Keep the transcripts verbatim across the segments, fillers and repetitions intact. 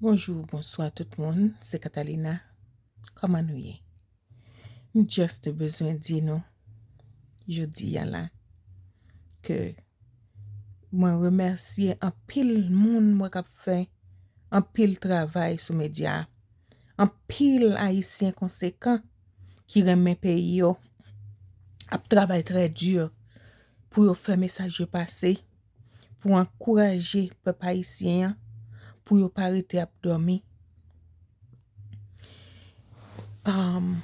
Bonjou, bonswa tout moun, se Catalina. Kòman nou ye? M just te bezwen di nou jodi a la ke mwen remèsye anpil moun mwen k ap fè anpil travay sou medya a. Anpil Ayisyen konsekan ki renmen peyi yo ap travay trè di pou yo fè mesaj yo pase, pou ankouraje pèp ayisyen an, pou yo pa rete ap dòmi. Um,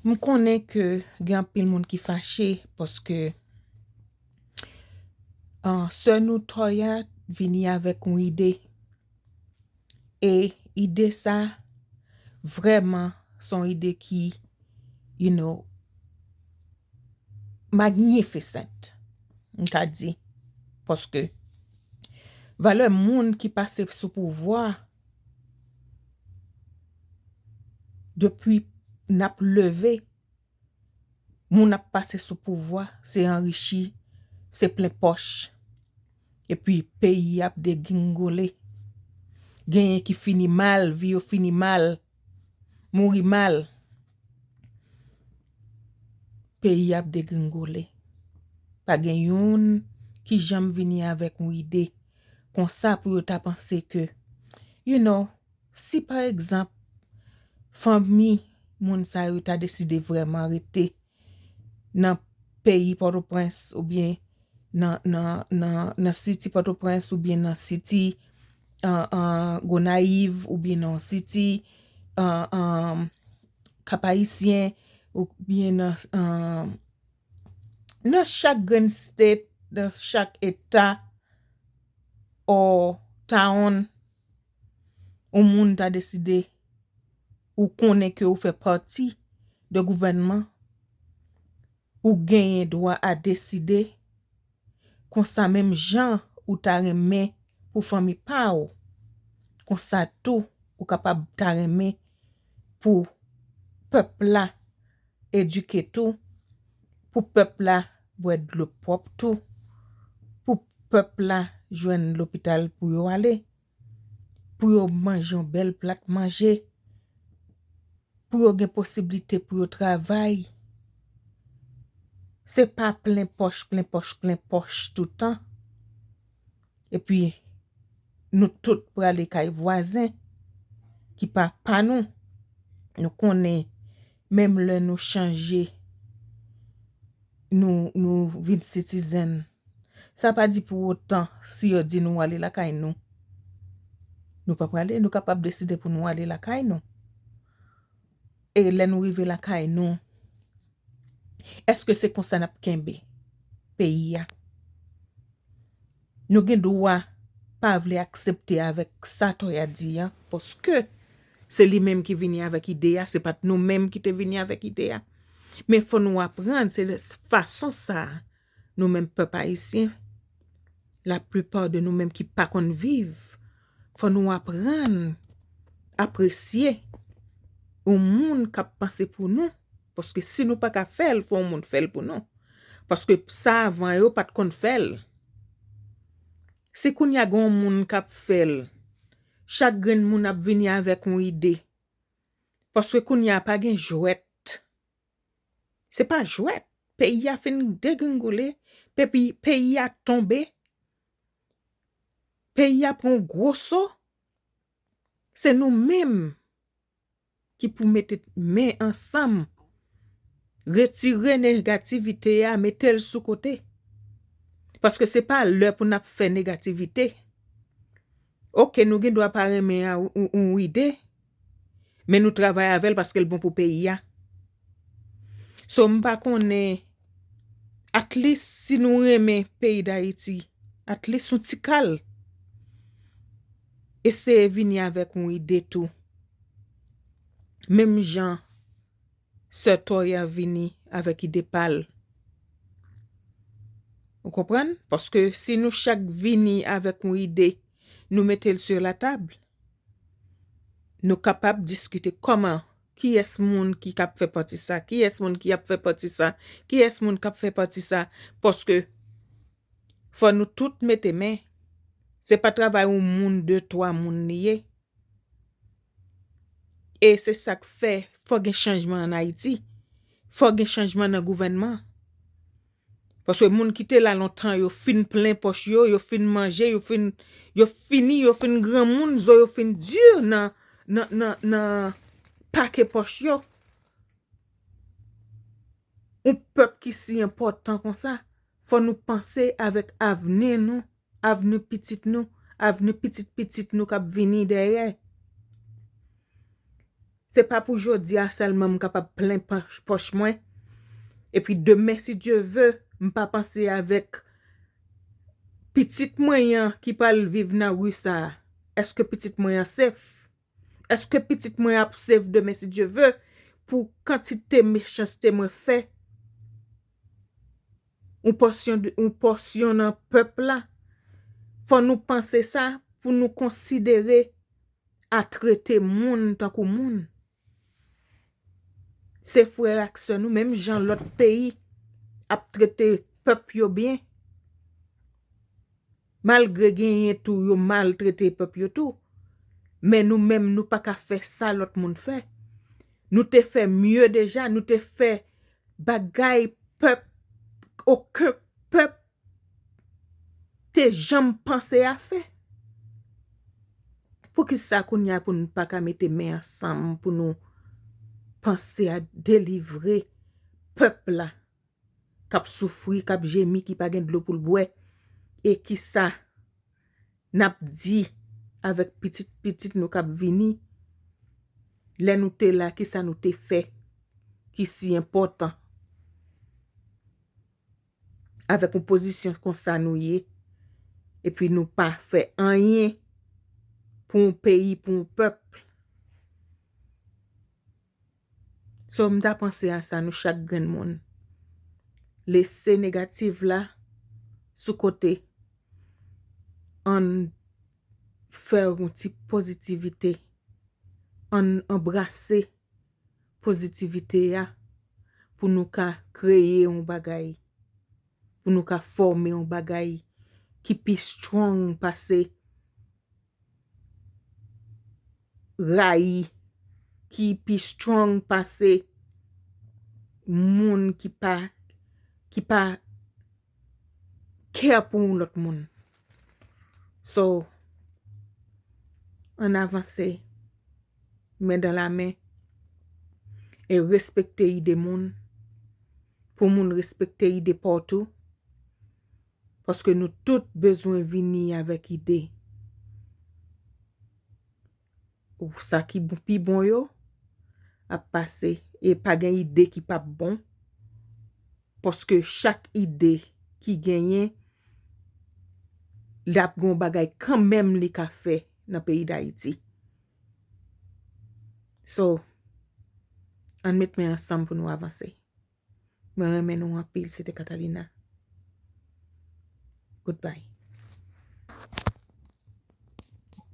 m konnen ke gen anpil moun ki fache paske uh, sè nou Toya vini avèk yon ide. E ide sa vrèman se yon ide ki, you know, magnificent, m ka di. Paske valè moun ki pase sou pouvwa, depi n ap leve, moun ap pase sou pouvwa, se anrichi, se plen pòch. Epi peyi ap degringole. Genyen ki fini mal, vi yo fini mal, mouri mal. Peyi ap degringole. Pa gen youn ki janm vini avèk yon ide konsa pou yo ta panse ke, you know, si pa egzanp, fanmi moun sa yo ta deside vrèman rete nan peyi Pòtoprens oubyen nan, nan, nan, nan siti Pòtoprens oubyen nan siti uh, uh, Gonayiv oubyen nan siti uh, um, Kap Ayisyen oubyen nan, um, nan chak grenn state, nan chak eta or town, yon moun ta deside ou konnen ke ou fè pati de gouvènman, ou genyen dwa a deside konsa menm jan ou ta renmen pou fanmi pa w, konsa tou ou kapab ta renmen pou pèp la edike tou, pou pèp la bwè dlo pwòp tou, pou pèp la jwenn lopital pou yo ale, pou yo manje yon bèl plat manje, pou yo gen posiblite pou yo travay. Se pa plen pòch, plen pòch, plen pòch toutan. Epi nou tout prale kay vwazen ki pa pa nou. Nou konnen menm lè nou chanje, nou, nou vin citizen. Sa pa di pou otan si yo di nou ale lakay nou, nou pa prale, nou kapab deside pou nou ale lakay nou. E lè nou rive lakay nou, èske se konsa n ap kenbe peyi a? Nou gen dwa pa vle aksepte avèk sa Toya di a, paske se li menm ki vini avèk ide a, se pa t nou menm ki te vini avèk ide a. Men fò nou aprann, se fason sa a, nou menm pèp ayisyen, laplipa de nou menm ki pa konn viv, fò nou aprann apresye yon moun k ap panse pou nou. Paske si nou pa ka fè l, fò yon moun fè l pou nou. Paske sa avan yo pa t konn fè l. Si kounye a gen yon moun k ap fè l, chak grenn moun ap vini avèk yon ide. Paske kounye a pa gen jwèt. Se pa jwèt. Peyi a fin degringole. Peyi, peyi a tonbe. Peyi a pran yon gwo so. Se nou menm ki pou mete men ansanm, retire negativite a, mete l sou kote. Paske se pa lè pou n ap fè negativite. Oke, nou gen dwa pa renmen a, ou, ou, ou ide, men nou travay avè l paske l bon pou peyi a. So, m pa konnen, at least si nou renmen peyi Dayiti, at least yon ti kal, eseye vini avèk yon ide tou. Menm jan sè Toya vini avèk ide pa l. Ou konprann? Paske si nou chak vini avèk yon ide, nou mete l sur la table, nou kapab diskite kòman, kiyès moun ki ap fè pati sa, kiyès moun ki ap fè pati sa, kiyès moun k ap fè pati sa, paske fò nou tout mete men. Se pa travay yon moun, de, twa moun li ye. E se sa k fè fò gen chanjman ann Ayiti. Fò gen chanjman nan gouvènman. Paske moun ki te la lontan yo fin plen pòch yo, yo fin manje, yo fin, yo fini, yo fin granmoun, zo yo fin di nan, nan, nan, nan pake pòch yo. Yon pèp ki si enpòtan konsa, fò nou panse avèk avni nou, avni pitit nou, avni pitit pitit nou k ap vini dèyè. Se pa pou jodi a sèlman m kapab plen pòch, pòch mwen. Epi demen, si Dye ve, m pa panse avèk pitit mwen an ki pral viv nan ri sa a. Èske pitit mwen an sef? Èske pitit mwen ap sef demen, si Dye ve, pou kantite mechanste mwen fè? Yon pòsyon, yon pòsyon nan pèp la. Fò nou panse sa pou nou konsidere a trete moun tankou moun. Se frè ak sè nou, menm jan lòt peyi ap trete pèp yo byen. Malgre genyen tou, yo maltrete pèp yo tou. Men nou menm, nou pa ka fè sa lòt moun fè. Nou te fè mye deja, nou te fè bagay pèp, okenn pèp te janm panse a fè. Poukisa kounye a pou nou pa ka mete men ansanm pou nou panse a delivre pèp la k ap soufri, k ap jemi, ki pa gen dlo pou l bwè? E kisa n ap di avèk pitit pitit nou k ap vini? Lè nou te la, kisa nou te fè ki si enpòtan? Avèk yon pozisyon konsa nou ye, epi nou pa fè anyen pou yon peyi, pou yon pèp. So, m ta panse a sa, nou chak grenn moun. Lese negatif la sou kote. Ann fè yon ti pozitivite. Ann anbrase pozitivite a pou nou ka kreye yon bagay, pou nou ka fòme yon bagay ki pi strong pase rayi, ki pi strong pase moun ki pa, ki pa care pou yon lòt moun. So, ann avanse, men dan la men, e respekte ide moun, pou moun respekte ide pa w tou, paske nou tout bezwen vini avèk ide. Ou sa ki bon, pi bon yo ap pase. E pa gen ide ki p ap bon. Paske chak ide ki genyen, l ap gen yon bagay kanmenm li ka fè nan peyi Dayiti. So, ann met men ansanm pou nou avanse. Mwen renmen nou anpil, se te Catalina. Goodbye.